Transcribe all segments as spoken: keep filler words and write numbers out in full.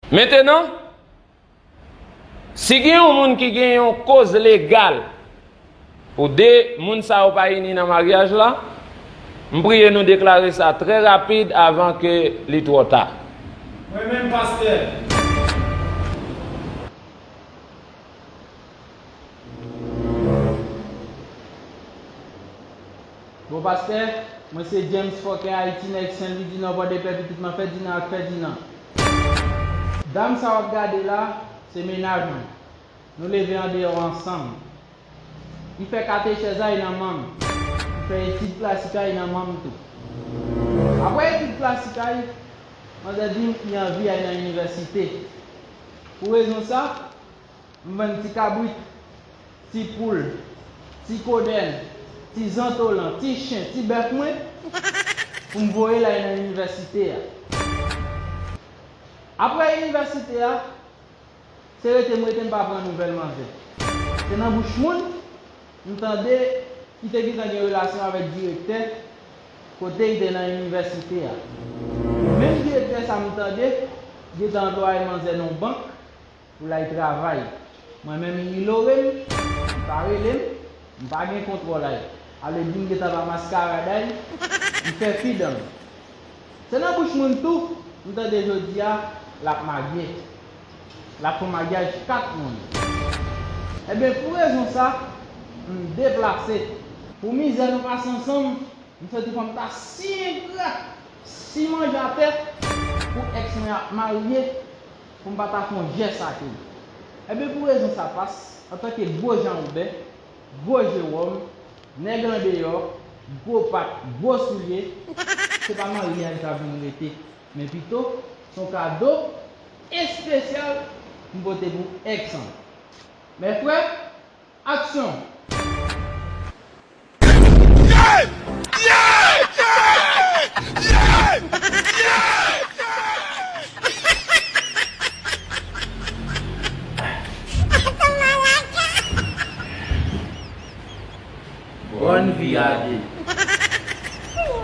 Mentenan, si gen yon moun ki gen yon koz legal pou de moun sa yo pa ini nan maryaj la, m priye nou deklare sa trè rapid avan ke li twò ta. Mwen menm, pastè. Bon, pastè, mwen se James Fòkè Ayiti, nèg Sen Lwi di Nò, Pòdepè, pitit Manfè Dinan ak Fèdinan. Dam sa w ap gade la, se mennaj mwen. Nou leve andeyò ansanm. Li fè katechèz a, li nan manm. Li fè etid klasik a, li nan manm tou. Apre etid klasik a, manzè di m li anvi al nan inivèsite. Pou rezon sa, m vann ti kabrit, ti poul, ti kodèl, ti zantolan, ti chen, ti bèf mwen, pou m voye l al nan inivèsite a. Apre inivèsite a, se rete m rete, m pa pran nouvèl manzè. Se nan bouch moun m tande li te gentan gen relasyon avèk direktè kote li te nan inivèsite a. Menm direktè sa m tande gentan anplwaye manzè nan yon bank pou l al travay. Mwen menm, li inyore m, li pa rele m, m pa gen kontwòl a l. Ale di m gentan pa maskaraday, m fè fi dan l. Se nan bouch moun tou, m tande jodi a, l ap marye. L ap fè yon maryaj kat moun. Ebyen, pou rezon sa, m deplase. Pou mizè nou pase ansanm, m santi kòm m ta si engra, si manje atè, pou èks mwen ap marye, pou m pa ta fè yon jès ak li. Ebyen, pou rezon sa, pas, antanke gwo Jan Woben, gwo Jewòm, nèg andeyò, gwo pat, gwo soulye, se pa maryaj la vin rete, men pito, se yon kado espesyal m pote pou èks an. Mè frè, aksyon! Bòn vi a de.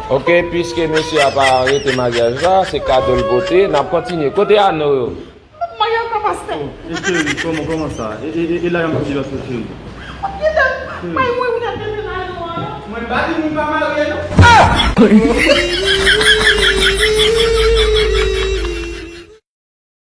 Ok, piske mesye a pa rete maryaj la, se kado l pote, n ap kontinye. Kote ano yo? Mwen ankò, pastè. Oh, e cheri, kòman, kòman sa? E, e, e, e la yon ti lòt cheri. Kite m, mwen, mwen, mwen, mwen, mwen, mwen. Mwen pa di moun pa marye, non.